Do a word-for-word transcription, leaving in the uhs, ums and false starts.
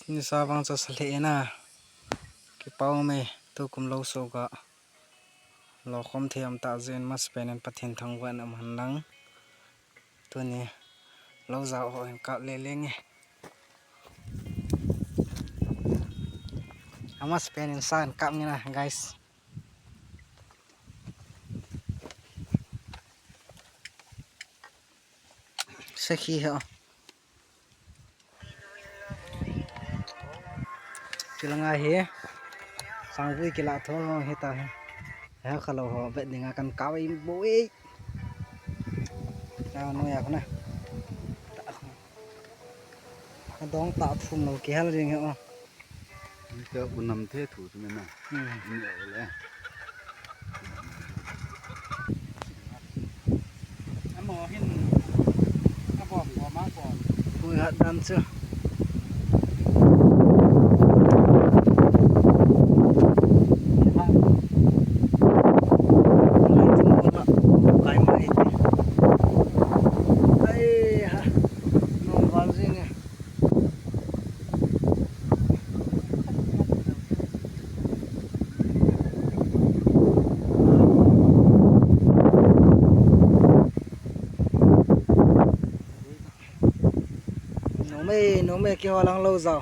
Nisa vang chu sa lheh e na. Kipa um e, tukum lou soh ga. Lou khom thei um tah jeh in masapen in Pathen thangvah in um hen lang. Tuni lou jao ho hin kap le leng e. Amasapen in sa in kap nge na, guys. Sakhi ho. Chulanga hi sangvui kila tho hi ta hi. Ha kha lou ho vet dinga kan kap e bou e. Ta no ya khuna. Adong ta thum lou kihal jing hi o. Nika unam the thu chu mena. Hmm. Ni o le. Amo hin. Abo ko ma ko. Pui hat dan chu. Kai mai. Ai ha. Nung val jing e. Nome, nome, kiho lang lou jao.